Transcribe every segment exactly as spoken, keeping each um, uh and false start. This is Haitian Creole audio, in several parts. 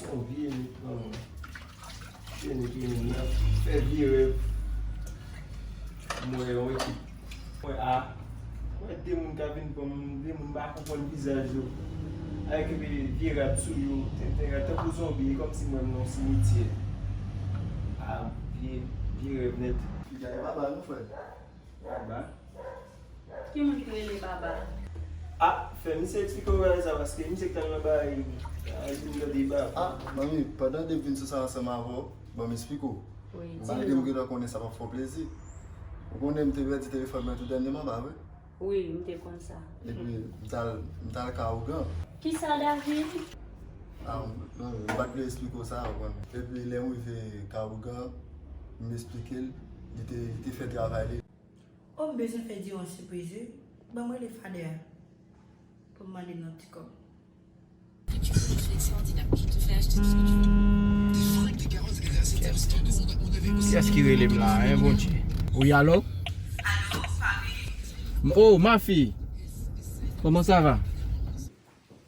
Yon vye nèg, manman. Vye nèg ki vin nan fè vye rèv. M wè yon ekip. M wè a. M wè de moun k ap vin pran m, de moun m pa konprann vizaj yo. Avèk vye, vye rad sou yo, tenten rad tankou zonbi, e kòmsi m wè m nan yon simityè. A, vye, vye rèv nèt. Piga e pa ba nou, frè. Baba. Ki moun ki rele Baba? A, fè misye eksplike w bagay sa, paske misye k t al nan bagay, a, li vin tande Baba. A, manmi, pandan de vin sou sa ansanm avè w, ban m eksplike w. Wi, di m non. Malgre m gentan konnen sa p ap fè w plezi. Ou konnen m te pèdi telefòn mwen tou dènyèman, pa vre? Wi, m te konn sa. Epi, m t al, m t al ka ougan. Kisa, David? A, non, m pa t vle eksplike w sa, ou konn. Epi, lè m rive ka ougan, m eksplike l, li te, li te fè travay li. O, m bezwen fè Diron sipriz, wi. Ban m rele Fader pou m mande l yon ti kòb. Kiyès ki rele m la, en, Bondye? Wi, alo? M-, oh, ma fille. Comment ça va?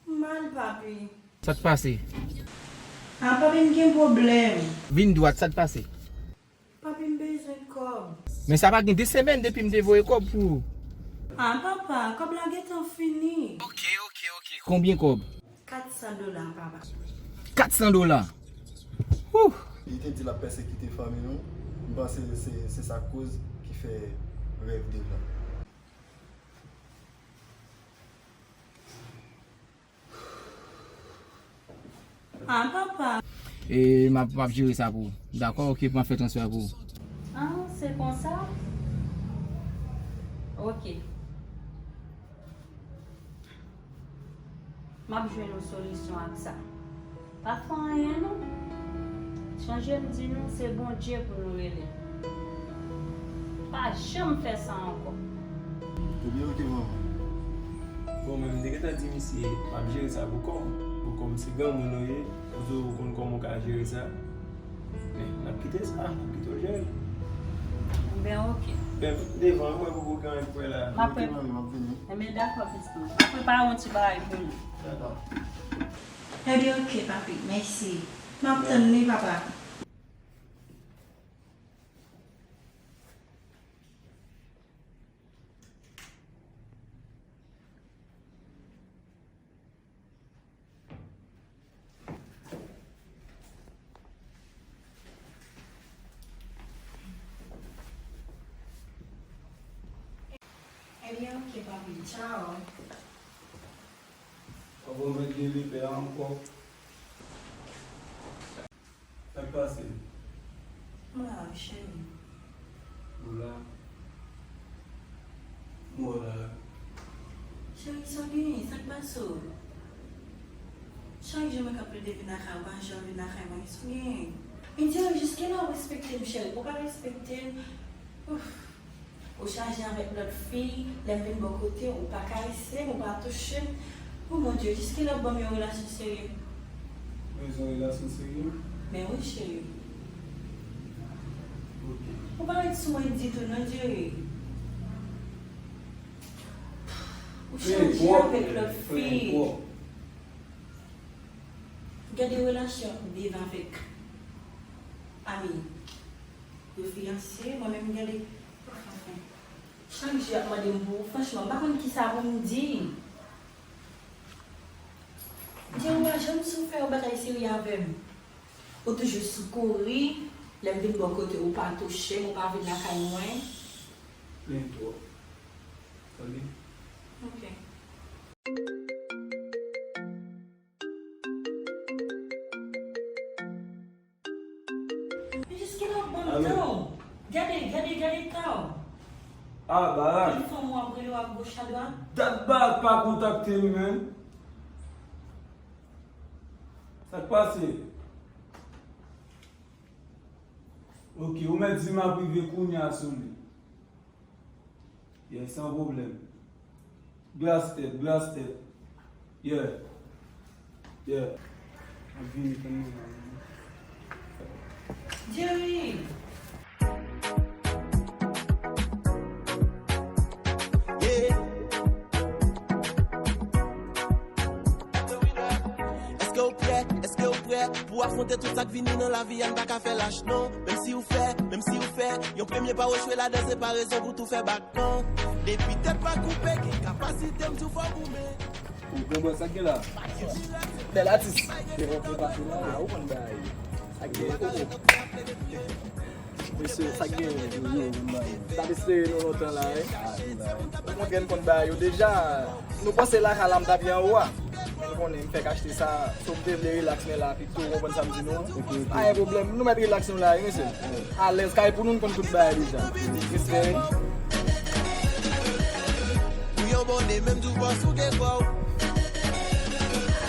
Mal, papi. Sa k pase? A, papi, m gen pwoblèm. Vin dwat, sa k pase? Papi, m bezwen kòb. Men sa pa gen de semèn depi m te voye kòb pou ou. A, papa, kòb la gentan fini. Ok, ok, ok. Konbyen kòb? Kat san dola, papa. Kat san dola? Wouh! Li te di l ap pèsekite fanmi nou. M panse se, se sa k koz ki fè rèv Dave la. A, papa. E m ap, m ap jere sa pou ou. Dakò, ok, m ap fè transfè pou ou. A, se konsa? Ok. M ap jwenn yon solisyon ak sa. Pa fè anyen non. Sonje m di nou se Bondye pou nou rele. Pa janm fè sa ankò. Ebyen, ok, manman. Bon, men m te gentan di misye, m ap jere sa pou kò m. Pou kò m, se granmoun ou ye, ou konn kòman w ka jere sa. Men, n ap kite sa, n ap kite w jere. Ben, ok. Ben, devan, mwen poko gen anyen pou fè la. M ap... Ok, manmi, m ap vini. Enben, dakò, pitit mwen. M ap prepare yon ti bagay pou nou. Dakò. Ebyen, ok, papi, mèsi. M ap tann li, papa. Ebyen, ok, papi, tchao. Papa, mwen gen lepè ankò. Sa k pase? M la, cheri. Ou la? M wè w la. Cheri, sa w genyen? Sa k pase w? Chak jou mwen ka plede vin lakay ou, pa janm vin lakay mwen. Sa w genyen? Men di w, jiskilè w respekte m, cheri? Ou pa respekte m? Ouf. Ou chaje avèk lòt fi, lè m vin bò kote w, ou pa karese m, ou pa touche m. O mon Dye, jiskilè w ap ban m yon relasyon serye? Bezwen relasyon serye? Men wi, cheri. Ok. Ou pa ret sou mwen ditou non, Jerry. Ou chaje avèk lòt fi. Gade relasyon Dave avèk Ami. Yo fiyanse, mwen menm gade. Anfen. Chak jou y ap mande m pou ou, franchman, m pa konn kisa pou m di. Jerry, ou pa janm sou fè yon bagay serye avè m. Ou toujou sou kouri, lè m vin bò kote ou pa touche m, ou pa vin lakay mwen. Plenn twòp. Tande? Ok. Men jiskilè w ap ban m tan w? Gade, gade, gade tan w. Ah, Barak. Telefòn mwen ap rele w ak goch a dwat. Dat Barak pa kontakte m, menm. Sa k pase? Ok, ou mèt di m ap rive kounye a sou li. Yeah, san pwoblèm. Gras tèt, gras tèt. Yeah. Yeah. M ap vini tann mwen la. Jerry! Yeah. Èske w Prè, èske w prè pou afwonte tout sa k vini nan lavi a? N pa ka fè lach non. Menm si w fè, menm si w fè yon premye pa w echwe ladan, se pa rezon pou tou fè bak non. Depi tèt pa koupe, gen kapasite m di w fò goumen. Ou gen bò sa k gen la? Bèl atis. Ah, ou konn bagay. Sa k gen koko. Mesye, sa k gen yo, yo, yo, yo, yo. T ap espere nou lontan la, wi. Nou montre n konn bagay yo deja. Nou panse lakay la m t ap ye anwo a. Men nou konnen m fèk achte sa, so m te vle rilaks, men la pito, ou konprann sa m di nou an? Pa gen pwoblèm, nou mèt rilaks nou la, wi, mesye. Alèz, kay pou nou, n konn tout bagay deja. Respè. Ou yon bòne, menm di w pa souke kò w.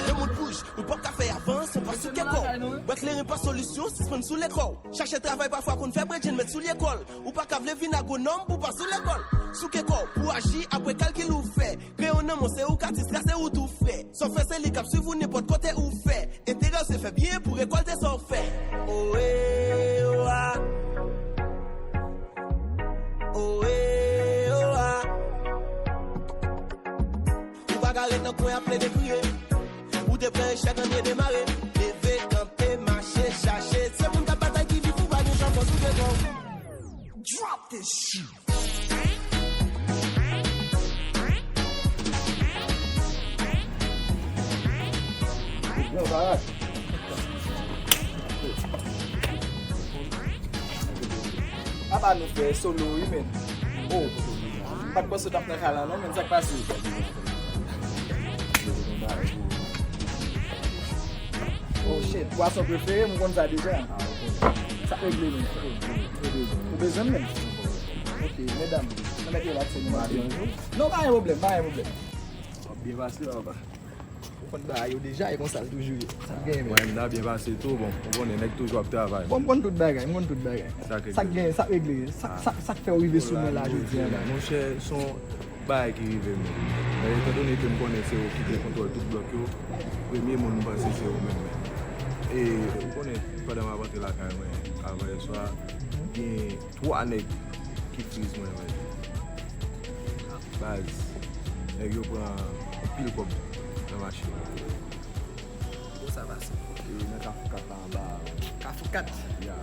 Yon moun wouj, ou p ap ka fè avans, ou pa souke kò w. Bwè kleren pa solisyon, sispann soule kò w. Chache travay pafwa konn fè bredjenn met soulye kò l. Ou pa ka vle vin agwonòm pou pa sou lekòl. Souke kò w pou aji apre kalkil ou fè. Kreyon nan men w se ou k atis la, se ou tou frè. Sa w fè se li k ap swiv ou nenpòt kote ou fè. Enterè w se fè byen pou rekòlte sa w fè. Owe, owa. Owe, owa. Ou pa ka ret nan kwen ap plede kriye. Ou te pran echèk an byen demare. Leve, kanpe, mache, chache. Se moun k ap batay ki viv, ou pa gen chans pou souke kò w. Drop this shit. Bon bagay. Apa nou fè solo wi, men. Oh, m pa t panse w t ap nan kay la non, men sa k pase? Oh shit, bwason prefere m, ou konn sa deja. Sa regle, men. Ou bezwen m, men? Ok, medam, nou mèt relakse nou maten an. Non, pa gen pwoblèm, pa gen pwoblèm. W ap byen pase, papa. Ou konn bagay yo deja, e konsa l toujou ye. Sa k genyen, men? Mwen menm, n a byen pase tou, bon, ou konnen, nèg toujou ap travay. Bon, m konn tout bagay, m konn tout bagay. Sa k regle? Sa k genyen, sa k regle? Sa, sa, sa k fè w rive sou mwen la jodi a la? Monchè, se yon bagay ki rive m. Men etandone ke m konnen se ou ki gen kontwòl tout blòk yo, premye moun m panse se ou menm, men. E ou konnen, pandan m ap antre lakay mwen, avanyèswa, gen twa nèg ki friz mwen, men. Baz, nèg yo pran anpil kòb nan machin nan. Kote sa pase? E nan Kafou kat la anba a. Kafou kat? Ya.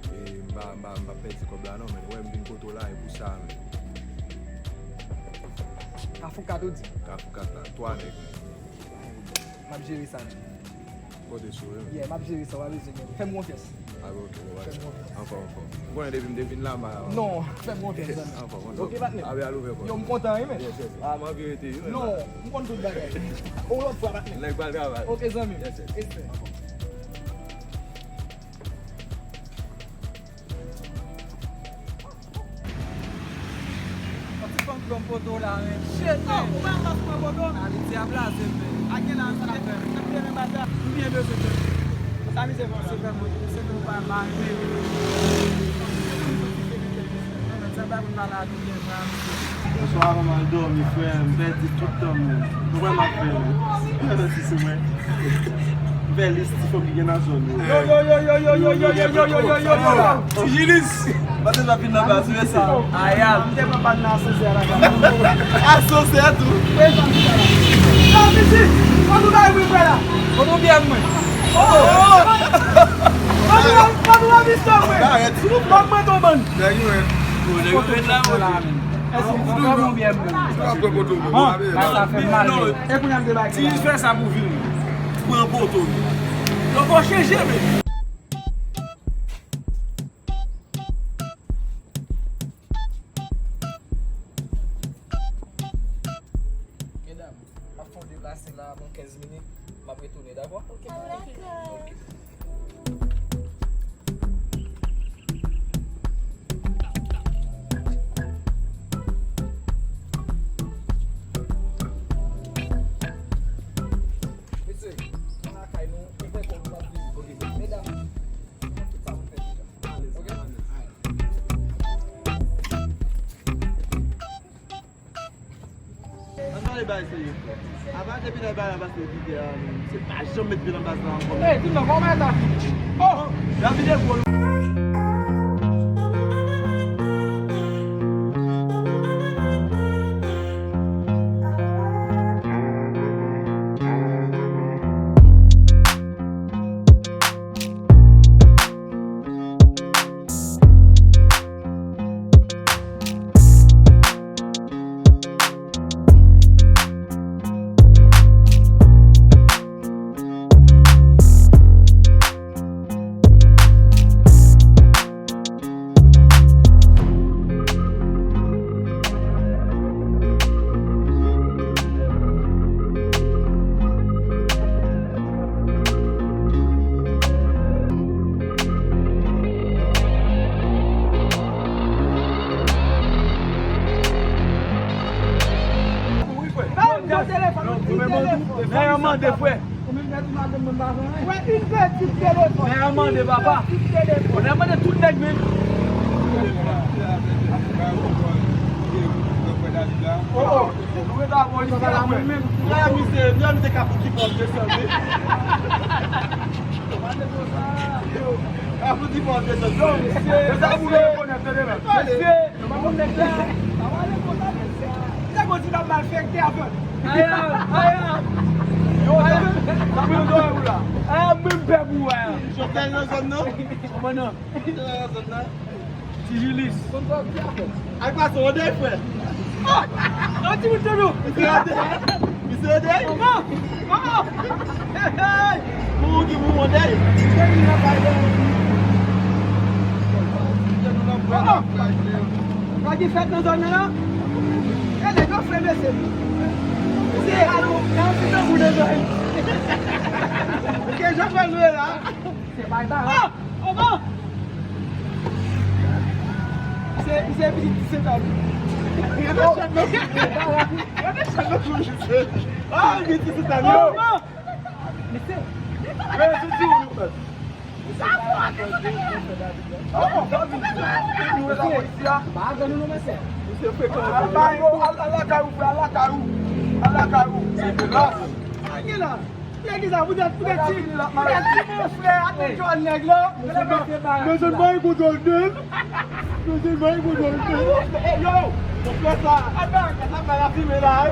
E m pa, m pa, m pa pèdi kòb la non, men. Ou wè m vin kote w la, e pou sa, men. Kafou kat ou di? Kafou kat la, twa nèg, men. M ap jere sa, men. Konte sou ou, wi. Yeah, m ap jere sa, w pa bezwen gen. Fè m konfyans. Ah, ok, bon, anfòm, anfòm. Ou konnen depi m te vin la, m a... Non, fè m konfyans, zanmi. Anfòm, anfòm. Ok, patnè. Abe al ouvè kò. Yo, m kontan, wi, men. Yes, yes. Ah, m anvi rete, wi, men. Non, m konn tout bagay. On lòt fwa, patnè. Nèg pral travay. Ok, zanmi. Yes, yes. Respè. Yon ti fanm pran poto la, men. Shit, men. Oh, ou pa mas pran poto? Ayiti a blaze, men. A gen la, sa k ap fè? Sa k ap fè, men, bata? M byen bezwen fè. Sa mizè fè? Se fè mwen, se fè mwen pa mal, men. Non, men, sa pa pou m pale ak ou byen, sa, misye. Bonswa, kòman l dòmi, frè? M pèdi tout tan m. Ou wè m ap fè, men. Mèsi, se mwen. M fè lis ti fanm ki gen nan zòn yo. Yo, yo, yo. Ti Jilis. Pase l ap vin nan baz, mesye. Ayal. M te pran pa nan asansè a la. Asansè tou. Sa piti. Konn ou bay wi frè la. Konn ou byen mwen. Oh. Konn ou, konn ou anvi sou mwen. Arèt. Konn mwen ton bann. Nèg yo ret. Nèg yo ret la, men. Èske ou konn ou byen mwen. Sa fè mal. E kounye a m te bay. Ti Jilis fè sa pou vin. Pran poto. Yo fò chanje, men. Medam, m ap fè yon deplase la, bon kenz minit, m ap retounen, dakò? Ok, dakò. Mesye, nou lakay nou, nou fè kòb nou ap vini. Ok, medam, tout sa nou fè deja. Ok? Ann ale bay serye, frè. Apa depi lè bay la pase pite a, men, misye pa janm met pye nan baz la ankò, men. Ey, di non, kòman eta? Oh! David e gwo. Nèg la mande, frè. Ou menm nèg ou madanm mwen pa fè anyen. Frè, une petite téléphone. Nèg la mande, papa. Une petite téléphone. Nèg la mande tout nèg menm. Oh, oh. Nou ret avè w isit la, frè. Frè, misye, non, misye ka fout ki pòv desann, wi. Ka fout ki pòv desann. Yo, misye, mesye. Mesye. Mwen konn nèg la. Sa pale konsa, mesye. Nèg yo di l ap malfekte avè l. Aya, aya. Yo, aya. Sa pale konsa ou la. Aya, mwen pè pou wè. Jovenel nan zòn nan. Kòman non? Jovenel nan zòn nan. Ti Jilis. Konn sa w di avè l. Ay, pase yon dèy, frè. Oh! Yon ti bout tonton. Misye yon dèy. Misye yon dèy. Kòman? Kòman? Hey, hey! Pou ou ki pou yon dèy. Dèy li nan kay la. Kòman? Sa ki fèt nan zòn nan la? E nèg yo fre mesye. Mesye, alo, nan ti tanbou nan zòn. Ke jan fè nou ye la? Se bay barak. Oh! Kòman? Se, se pitit disèt an. Yo te chan nan kou. Yo te chan nan kou, jisè. Ah, pitit disèt an, yo. Kòman? Mesye. Yo, se di ou, nou fè. Sa fò, mesye. Oh, oh, oh, oh. Nou ret avè w isi a. Pa avè nou, non, mesye. Misye frekan. Al lakay ou, al, al lakay ou, frè, al lakay ou. Al lakay ou. Se gras. Ay, gen la. Nèg sa, poutèt, poutèt ti, poutèt ti mon frè, ap met jòn nèg la. Mesye, mesye, pa yon kontwòl de. Mesye, pa yon kontwòl de. Yo, yo, mon frè sa, ap bay, ap bay la fimen la, wi.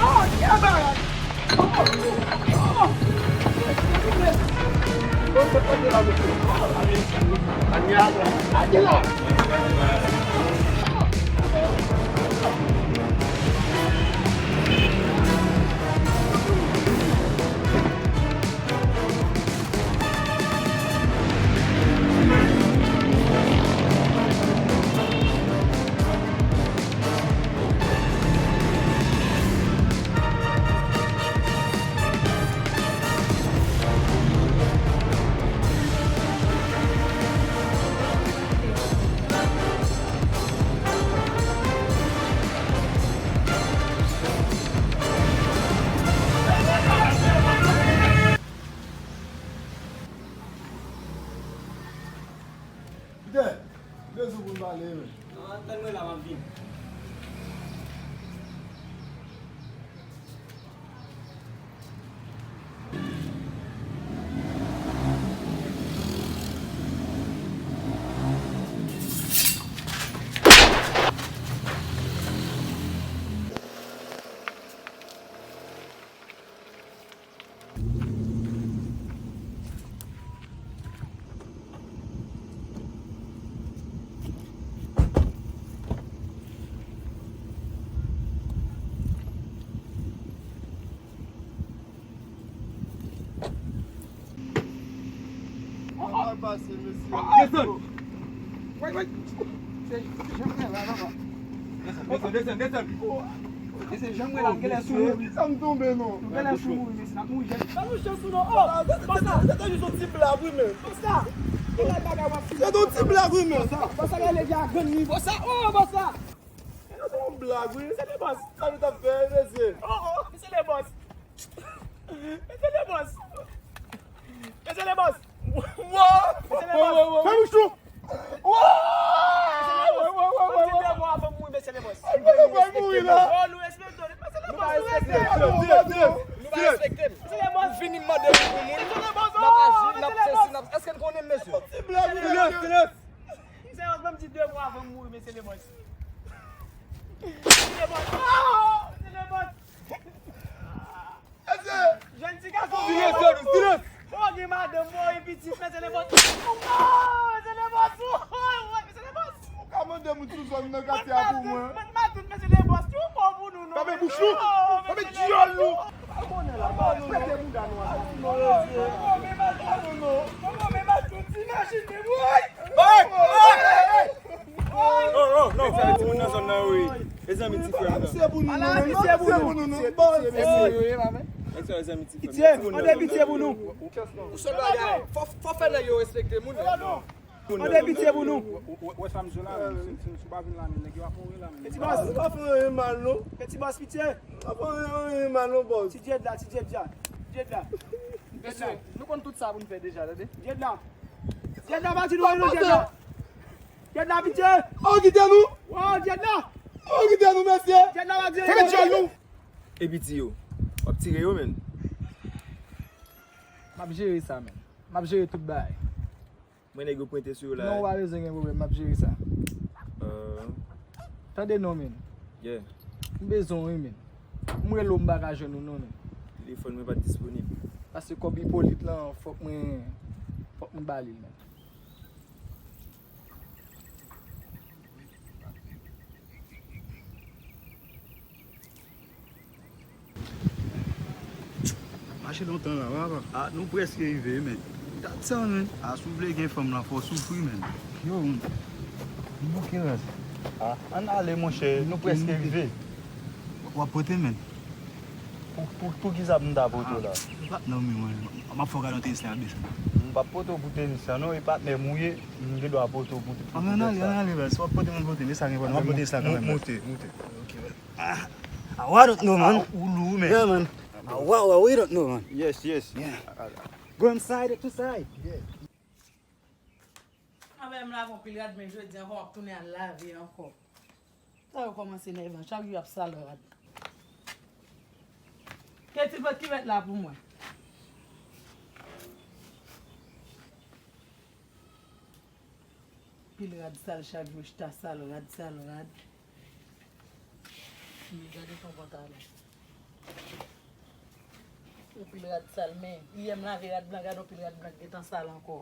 Oh, ki bagay. Oh, oh, oh. Bon, se kote la, mesye. Anya, anya. Anya. Kite! Bezwen pou n pale, men. An, tann mwen la, m ap vini. Desann. Desann, desann, desann. Mesye, janm wè la, m genlè sou mouri. Sa m tonbe, non. Nou genlè sou mouri, mesye, n ap mouri jèn. Sa nou jèn sou non. Oh, se te jis yon ti blag, wi, men. Bòs la. Ki bèl bagay w ap fè? Se te yon ti blag, wi, men. Bòs la, bòs la, gade leve a grenn li. Bòs la, oh, bòs la. Se te yon blag, wi. Mesye le bòs. Sa nou t ap fè, mesye? Oh, oh, mesye le bòs. Mesye le bòs. Mesye le bòs. Wow! Mesye le bòs. Fè bouch ou! Wow! Mesye le bòs. Fòk di de mo avan m mouri, mesye le bòs. Ay, mwen pral mouri la. Oh, nou respekte w. Mesye le bòs, nou respekte w. Nou pa respekte m. Mesye le bòs. Ou vini mande m pou moun. Mesye le bòs. N ap aji, n ap sezi, n ap, èske n konnen m, mesye? Silans, silans. Serye, menm di de mo avan m mouri, mesye le bòs. Mesye le bòs. Ah! Mesye le bòs. Mesye! Jèn ti gason. Silans, silans, silans! Bon, gen madanm, bon, gen pitit, mesye le bòs. Oh, mesye le bòs. Oh, mesye le bòs. Ou ka mande moun sou zòn nan katye a pou mwen. Mwen, mwen, mwen, mesye le bòs. Ou bon pou nou, non. Fèmen bouch ou. Oh, fèmen dyòl ou. Ou pa konnen la, pa respekte mouda nou a. Non, mesye. Ou bon, men madanm, non. Ou bon, men madanm, ti machin, men, woy. Hey! Hey! Hey! Oh, oh, non, fè timoun nan zòn nan, wi. Mezanmi, ti frè m nan. Ala, pitye pou nou, non. Pitye, pitye pou nou, non. Bon, pitye pou nou, non. Pitye, pitye pou nou. Yon sèl bagay, fò, fò fè nèg yo respekte moun yo. Mande pitye pou nou. Ou, ou, ou wè sa m di w la, menm, si, si, si w pa vin la, menm, nèg yo ap mouri la, menm. Peti bòs. Ou pa fè anyen mal, non. Peti bòs, pitye. Ou pa fè anyen mal, non, bòs. Ti Dyèd la, ti Dyèd la. Ti Dyèd la. Mesye, nou konn tout sa pou n fè deja, tande. Dyèd la. Dyèd la, pa di nou anyen, non, Dyèd la. Dyèd la, pitye. Oh, kite nou. Oh, Dyèd la. Oh, kite nou, mesye. Dyèd la, pa di anyen, non. Fè met jèl nou. E piti yo. W ap tire yo, menm. M ap jere sa, menm. M ap jere tout bagay. Mwen nèg yo pwente sou yo la. Non, ou pa bezwen gen pwoblèm, m ap jere sa. Euh. Tande non, men. Yeah. M bezwen w, wi, men. M rele w, m pa ka jwenn ou non, men. Telefòn mwen pa t disponib. Paske kòb Ipolit lan, fòk mwen, fòk mwen ba li l, men. Mache lontan la, papa. Ah, nou prèske rive, men. Dat sa, men. Ah, si w vle gen fanm lan, fò w soufri, men. Yo, m bouke ras. Ah, ann ale, monchè, nou prèske rive. W ap pote, men. Pou, pou, pou ki sa pou m ta pote w la? Ah, non, men, mwen, m ap fè w gade yon tenis la, ap desann. M p ap pote w pou tenis la, non, e patnè m ou ye, m gen dwa pote w pou, pou, pou tèt sa. Ann ale, ann ale, baz. Si w ap pote, mwen pote, men sa gen pwoblèm. M ap pote sa kanmenm. Moute, moute. Ok, baz. Ah, ah, I don't know, man. Ah, ou lou, men. Yeah, man. Ah, wow, wow, we don't know, man. Yes, yes. Yeah. Ah, ah. Go inside, to side. Yeah. Anben, m lave yon pil rad, men jodi ankò, m ap tounen al lave ankò. Sa yo kòmanse nèvan, chak jou y ap sal rad. Keti pot kivèt la pou mwen. Pil rad sal chak jou, chita sal rad, sal rad. Men gade ton pantalon. Yon pil rad sal, men yè m lave rad blan, gade yon pil rad blan ki gentan sal ankò.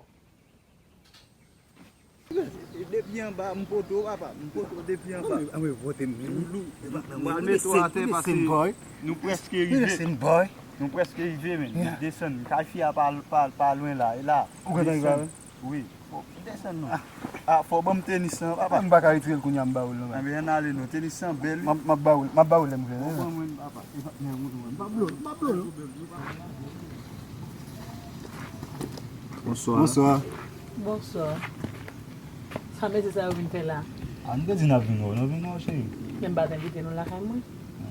Depi anba, m poto, papa. M poto depi anba. Anmwe, anmwe, vote m. Ou lou. M pral mete w atè paske nou prèske rive. Nou prèske rive, men. Desann. Kay fi a pa, pa, pa lwen la. E la. Ou gentan rive avè l? Wi. Fò, desann non. Ah, fò ban m tenis lan, papa. M pa ka retire l kounye a, m ba ou l non, men. Anben, ann ale non. Tenis lan bèl, wi. M ap, m ap ba ou l, m ap ba ou l lè m vle. Bon, ban mwen, papa. E pa, men, mwen, mwen, m pa blo, m pa blo non. Bonswa. Bonswa. Bonswa. Sa mesye sa yo vin fè la? Ah, nou te di n ap vin wè w, nou vin wè w, cheri. Men m pa t envite nou lakay mwen. Ah.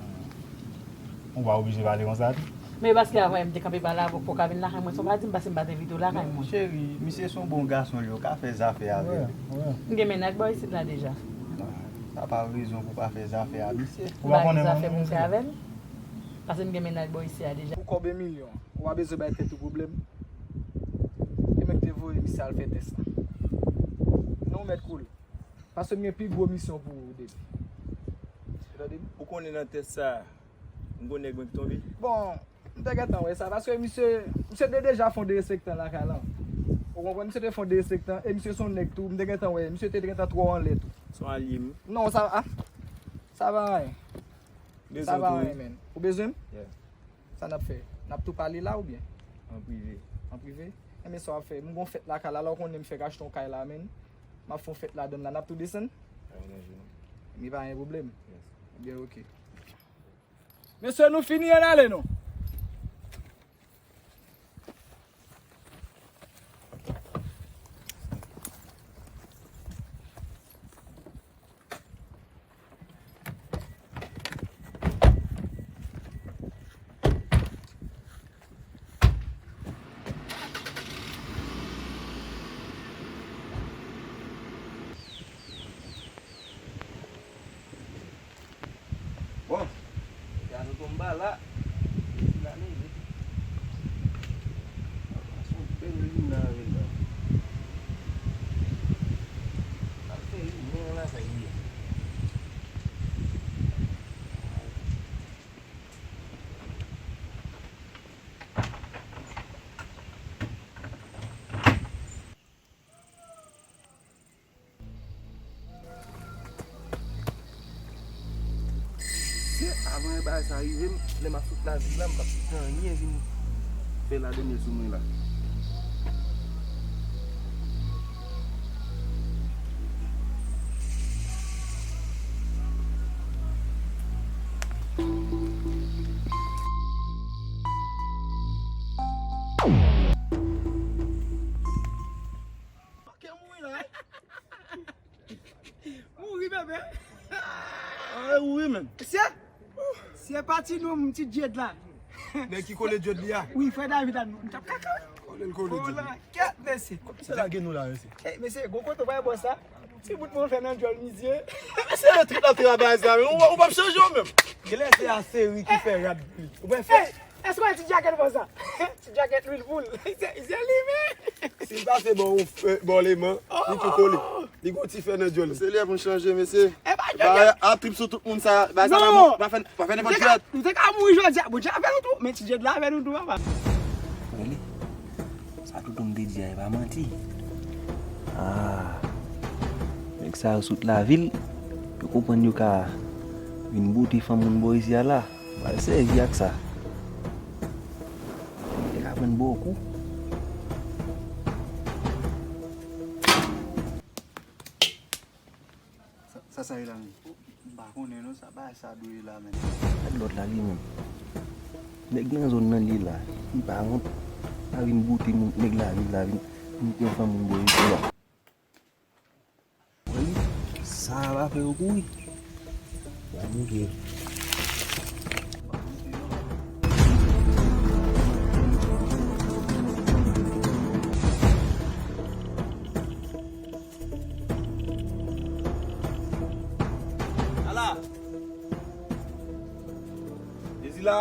Ou pa oblije pale konsa tou. Men paske avan m te kanpe pale avè w pou w ka vin lakay mwen, sa w pa di m paske m pa t envite w lakay mwen. Cheri, misye se yon bon gason, li, ou ka fè zafè avè l. M gen mennaj bò isit la deja. Ah, sa pa rezon pou w pa fè zafè a misye. M pa gen zafè pou m fè avè l. Paske m gen mennaj bò isi a deja. Pou kòb en milyon, ou pa bezwen bay tèt ou pwoblèm. E mwen ki te voye misye al fè tès la. Non, ou mèt koule. Paske m gen pi gwo misyon pou ou, Depi. Ou tande m? Ou konnen nan tès sa, m gon nèg mwen ki tonbe? Bon, m te gentan wè sa, paske misye, misye te deja fè yon derespektan lakay lan. Ou konprann? Misye te fè yon derespektan, e misye se yon nèg tou, m te gentan wè, misye te gentan twò anlè tou. Se yon alye m. Non, sa, ah, sa pa anyen. Sa pa anyen, men. Ou bezwen m? Yeah. Sa n ap fè? N ap tou pale la oubyen? An prive. An prive? Enben sa w ap fè? M gon fèt lakay la, la w konnen m fèk achte yon kay la, men. M ap fè yon fèt ladann la, n ap tou desann? Pa gen danje non. Men pa gen pwoblèm. Yes. Ebyen, oke. Mesye, nou fini, ann ale non. Bon, gade nou tonbe la. Isi la nou ye. Pase yon bèl jounen avè l la. Al fè jounen an lakay li a. Se avan bagay sa rive m, lè m ap sot lavil la, m p ap kite anyen vin fè ladann sou mwen la. Manke mouri la, wi. Mesye, se pa ti nonm ti Djed la. Nèg ki kole Djed li a. Wi, frè David la, nou t ap kaka. Kole l kole Djed. Kèt, mesye. Kòman se lage nou la, mesye? Ey, mesye, gwo kote w bay bòs la. Ti bout mwen fè nan djòl misye. Mesye, yo trip ap travay sa, men ou, ou p ap chanje w menm. Genlè se a seri ki fè rad pou li. Ou wè fè. Èske w wè ti djakèt bò sa? Ti djakèt lwil poul. Se, se li menm. Si l pase bò, bò leman, li tou kole. Li gon ti fè nan djòl li. Se lè pou n chanje, mesye. E pa djòl. A trip sou tout moun sa, ba sa pa bon. Pa fè, pa fè nenpòt djòl. Nou te ka mouri jodi a. Bondye avè nou tou. Men ti djòl la avè nou tou, papa. Wè li. Sa toutou m te di a, e pa manti. Ah, nèg sa yo sot lavil, yo konprann yo ka vin boute fanm moun bò isi a la. Pral sèvi ak sa. Yo ka pran bò kou. Sa, sa, sa ye la menm? M pa konnen non, sa bagay sa dwe ye la menm. Gad lòt la li menm. Nèg nan zòn nan li ye la. Li pa wont. Pa vin boute moun, nèg lavil la vin, vin pran fanm moun bò isi la. Sa va fè yo kouri. Va moute. Ala! Jezi la!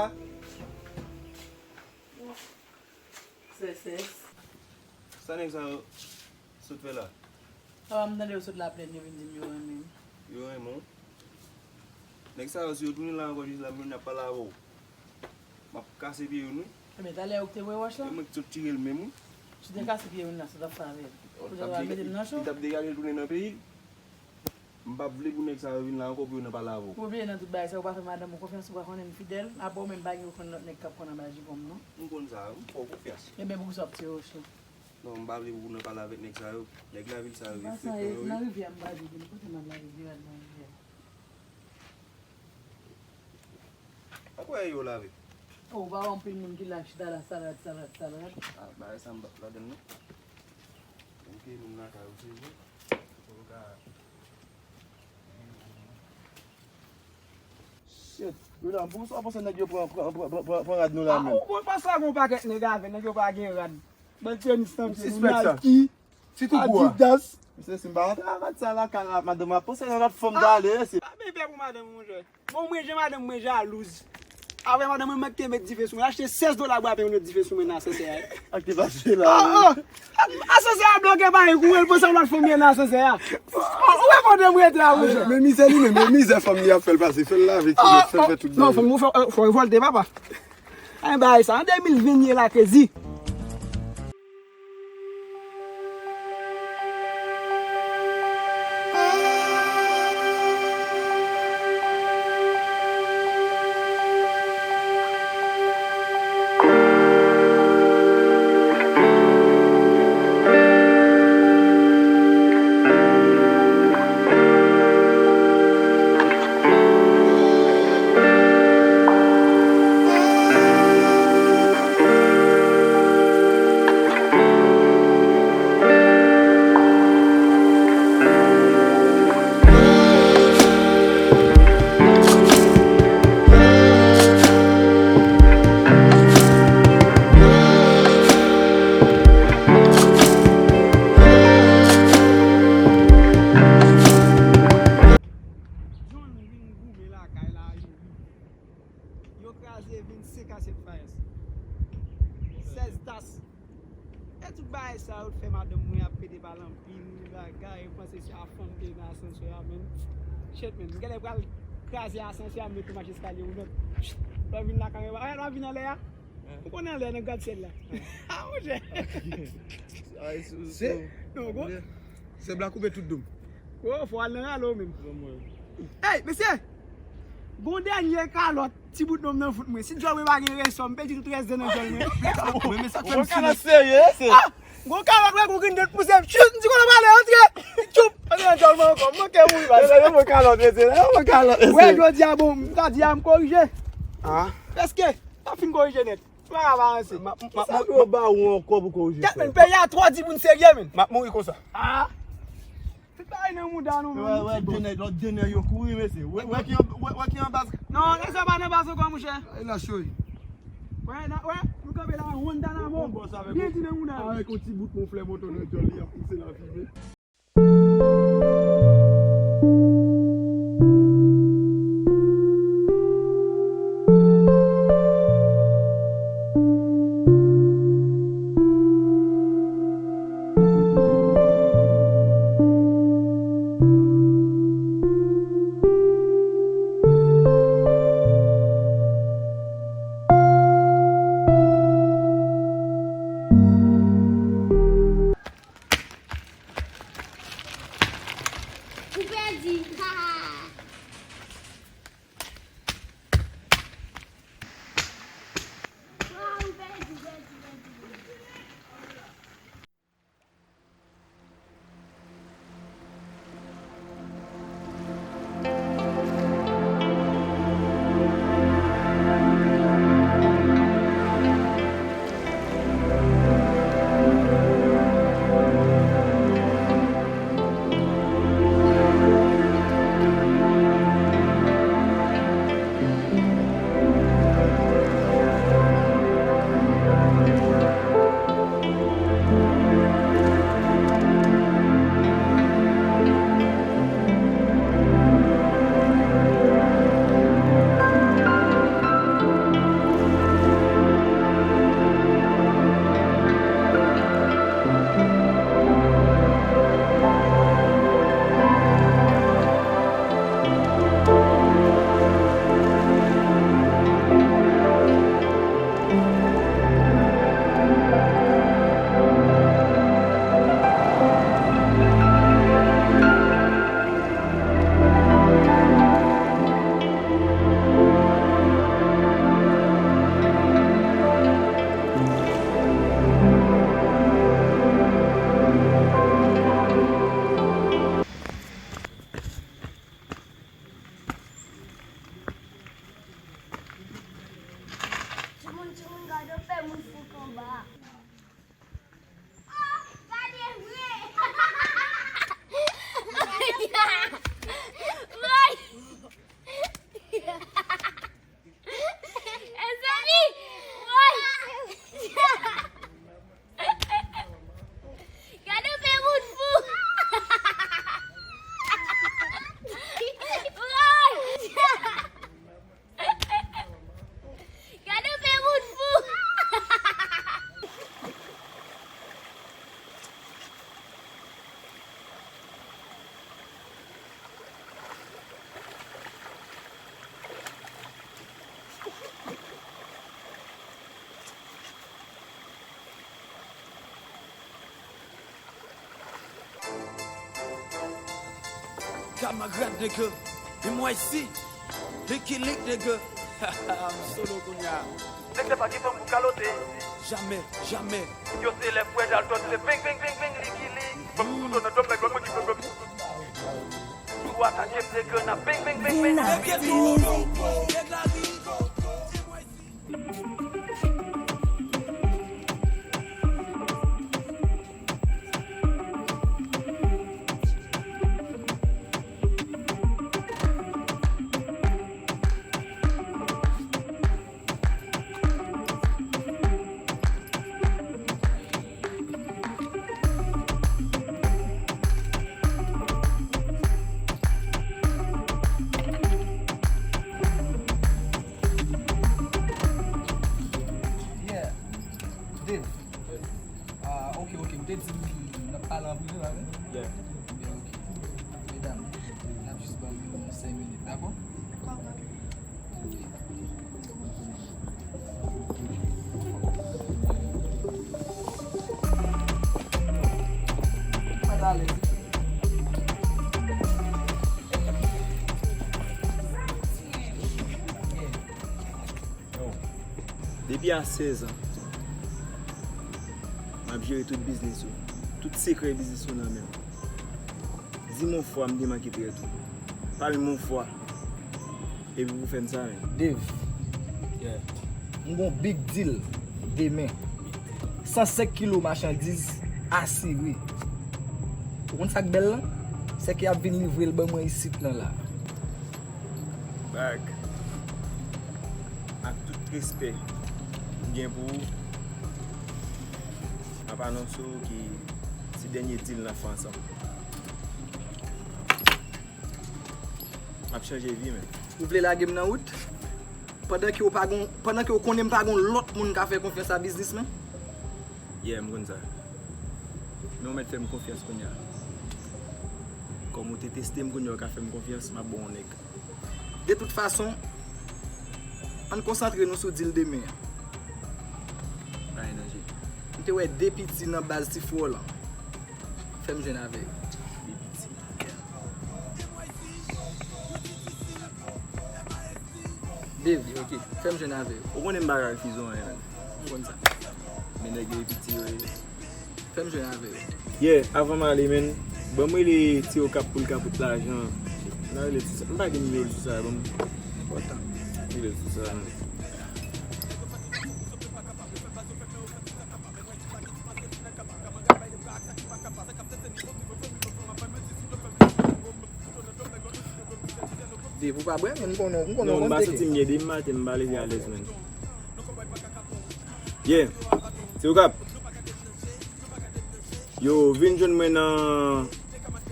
Sèsès. Sa nèg sa yo sot fè la? Papa, m tande yo sot Laplèn, yo vin di m yo renmen m. Yo renmen w? Nèg sa yo, si yo tounen la ankò jis la, m vin ap pale avè w. M ap kase pye youn, wi. Ebyen, talè yo ki te voye wòch la? E mwen ki sot tire l menm, wi. Si w te kase pye youn la, sa w t ap fè avè l? Ou te pral mete m nan cho? Li t ap degaje l tounen nan peyi l. M p ap vle pou nèg sa yo vin la ankò pou yo nan pale avè w. Ou bliye nan tout bagay sa, ou pa fè madanm ou konfyans, ou pa konnen m fidèl. Apre w menm, pa gen okenn lòt nèg k ap konn anba jipon m, non. M konn sa, m fè w konfyans. Ebyen, poukisa w ap tire woch lan? Non, m pa vle pou w nan pale avèk nèg sa yo. Nèg lavil sa yo, yo frekan yo, wi. Nan rivyè a, m pa jwe, kote m al lave, virad nan rivyè a. Ankò yo lave. Oh, ou pa wè anpil moun ki la chita la, salad, salad, salad. Ah, bagay sa m p ap ladann non. Menm ke moun lakay ou se vre. Fò yo ka. Shit. Yo la, pou sa w panse nèg yo pran, pran, pran, pran, pran rad nou la menm? Ah, ou konn panse a gon pakèt nèg avè, nèg yo pa gen rad. Bann tenis nan pye nou, Nike, Adidas. Ti tou gwo a. Misye, si m pa rantre avèk sa lakay la, madanm ap panse nan lòt fanm ta ale, mesye. Pa bebe pou madanm ou, monchè. Bon, mwen, jan madanm mwen jalouz. Apre madanm mwen, mwen ki te met dife sou mwen. Achte sèz dola bwapen, yon lòt dife sou mwen nan asansè a. Ak te pase la. Ah, ah. Asansè a bloke, pa yon kouri, l panse yon lòt fanm ye nan asansè a. Ou wè kote mwen rete a, monchè. Men mizè li menm, men mizè fanm li ap fè l pase. Fè l lave kilot, fè l fè tout bagay. Non, fanm ou fè, fò revòlte, papa. Ay, bagay sa, an de mil ven ye la, krezi. John vin goumen lakay la, yo ri. Yo kraze vennsenk asyèt fayans. Sèz tas. E tout bagay sa yo t fè madanm mwen ap pede pale anpil bagay, yo panse se a fanm te nan asansè a, men. Shit, men. M genlè pral kraze asansè a, m mete mache eskalye ou nèt. Lè w vin lakay mwen, lè w vin anlè a. Ou konnen anlè nan gradsyèl la. Ah, monchè. Se, non, bon. Se bla koupe tout dom. Oh, fò al nan ralo menm. Hey, mesye! Gon dènye kalòt, ti bout nonm nan fout mwen. Si djòl mwen pa gen resò, m pèdi tout rès dan nan djòl mwen. Men, men sa k fè m kalòt serye, se. Ah! Gon kalòt, wè, gon grenn dèt pouse m. Chut, m di, "Kote w ale, antre!" Choup! Antre nan djòl mwen ankò. M manke mouri, baz. Yo, yo, mwen kalòt, mesye. Yo, mwen kalòt, mesye. Wè, jodi a, bon, m ta di a, m korije. Ah. Prèske, m ap fin korije nèt. Ou pa ka pa avanse. M ap, m ap, m ap ba ou ankò pou korije, frè. Kèt, men, peyi a twò di moun serye, men. M ap mouri konsa. Ah. Tout bagay nan mouda nou, menm. Wè, wè, de nèg, lòt de nèg yo kouri, mesye. Wè, wè ki an, wè, wè ki an baz. Non, e sa pa nan baz ankò, monchè. Ay, la choy. Wè, la, wè, nou kanpe la, Guantanamo. Byen di nan mouda. Avèk yon ti bout mon flè moto nan djòl li ap pouse la fimen. Ou pèdi. Waw, ou pèdi, pèdi, pèdi, pèdi. Timoun, timoun, gade, fè moun fout anba. Oh, gade vre! Woy! Mezanmi! Woy! Gade yon pe moun fou! Woy! Gade yon pe moun fou! Camarade nègre, M Y C, Licky Lick nègre. M solo kounye a. Nèg sa pa gen fanm pou kalote. Jamè, jamè. Yo se lè frè Dalton se beng, beng, beng, beng, Licky Lick. Fanm touto nan dòm, nèg lòt mwen ki fè, fè. Tou atake m nègre nan beng, beng, beng, beng. Nèg la ri. Yeah. Dave. Ah, ok, ok. Ou te di m n ap pale an prive, pa vre? Yeah. Yeah, ok. Medam, n ap jis ban m yon senk minit, dakò? Dakò. Mwen alèz. Depi a sèz an, m ap jere tout biznis ou. Tout sekrè biznis ou nan men m. Di m yon fwa m te manke trèt ou. Pale m yon fwa. Epi pou fè m sa menm. Dave. Yeah. M gon big deal demen. San senk kilo machandiz asire. Ou konn sa k bèl lan? Sèke y ap vin livre l ban mwen isit nan la. Bag. Ak tout respè m gen pou ou, m ap anonse w ke se dènye deal n ap fè ansanm. M ap chanje vi, men. Ou vle lage m nan wout? Pandan ke w pa gon, pandan ke w konnen m pa gon lòt moun ka fè konfyans a biznis mwen? Yeah, m konn sa. Men w mèt fè m konfyans kounye a. Kòm ou te teste m, kounye a w ka fè m konfyans, m ap ba w yon nèg. De tout fason, ann konsantre nou sou deal demen an. Pa gen danje. M te wè de piti nan baz ti fwò lan. Fè m jwenn avè yo. De piti. Devi, ok. Fè m jwenn avè yo. Ou konnen m pa ka refize w anyen, menn. M konn sa. Men nèg yo e piti yo ye. Fè m jwenn avè yo. Yeah, avan m ale, menn, ban m rele Ti Okap pou l ka pot lajan. N a rele l sou sa. M pa gen nimewo l sou sa, ban m. Enpòtan. Rele l sou sa, menn. Dev, ou pa bwè, men m konnen, m konnen w konn teke. Non, m pa santi m gen de maten, m pa leve alèz, menn. Yeah. Ti Okap. Yo, vin jwenn mwen nan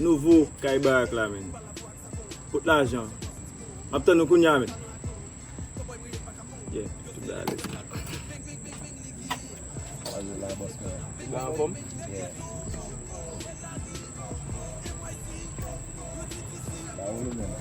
nouvo kay Barak la, menn. Pot lajan. M ap tann ou kounye a, menn. Yeah, tout bagay alèz. Ou anfòm? Yeah. Ba ou menm.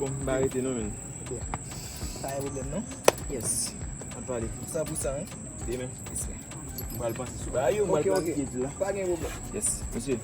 Bon, m pa rete non, menn. Ok. Pa gen pwoblèm non. Yes. N ap pale. San pou san, wi. Demen. Respè. M pral panse sou bagay yo, m pral Ok, ok. planifye di la. Pa gen pwoblèm. Yes. Mesye.